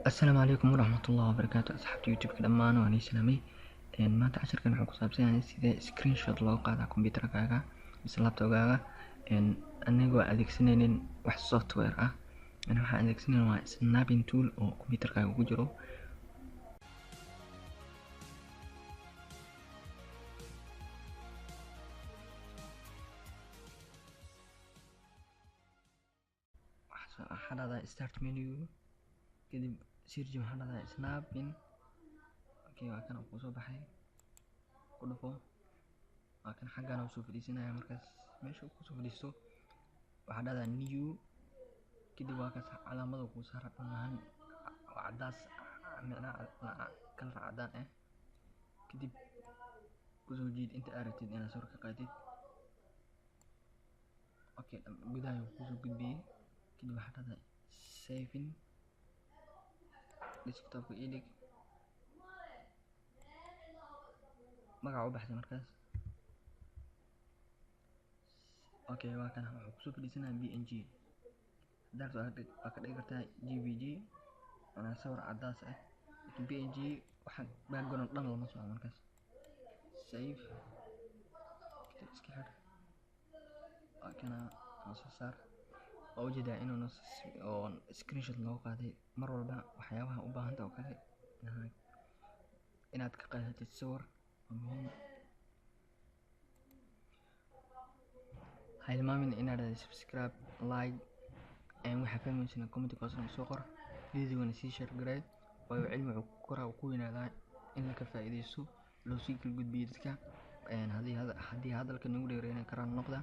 Asalaamu calaykum waraxmatullahi wabarakaatu. Asxaabta YouTube-ka dhammaan waan ii salaamay. Maanta casharkan wuxuu ku saabsan yahay sidee screenshot looga qaadaa computerkaaga mise laptopkaaga anagoo adeegsanaynin wax software ah. Waxaan adeegsanayna waa snipping tool oo computerkaaga ku jiro. Waxaa dhahdaa start menu, kadib search waxaa dhahdaa snipping. Okay, waa kan uu soo baxay, ku dhufo. Waa kan xaggan uu soo fadhiisanaya. Markaas meesha uu kusoo fadhiisto waxaa dhahdaa new, kadib waa kaas calaamada kuu saara dhammaan waa cadaas, micnaha kalar cadaan ah. Kadib kusoo jiid inta aad rabtid inaad sawir ka qaadid. Okay, gudaha ayuu kusoo gudbiyey. Kadib waxaa dhahdaa saving, desktopka ii dhig, magaca u baxsay markaas. Okay, waa kana wuxuu kusoo fadhiisanaya PNG. Hadaa rabto waa ka dhigi kartaa JPG, macnaha sawir cadaas ah, laakiin PNG waxa background dhan lama socdo. Markaas save, kadib iska xir. Waa kana noo soo saar. Waa ujeedaa inuu oo screenshot looga qaaday. Mar walba waxyaabaha u baahanta oo kale inaad ka qaadatid sawir waa muhiim. Ha hilmaamin inaad dhahdo subscribe, like, waxaa fahmaysana comment hoose soo qor, videogana sii share garee, waayo cilmi wuxuu ku koraa ku weynaadaa in la ka faa'iidaysto, loo sii kala gudbiyo dadka. Haddii hadalka nagu dheereyn karaan noqda.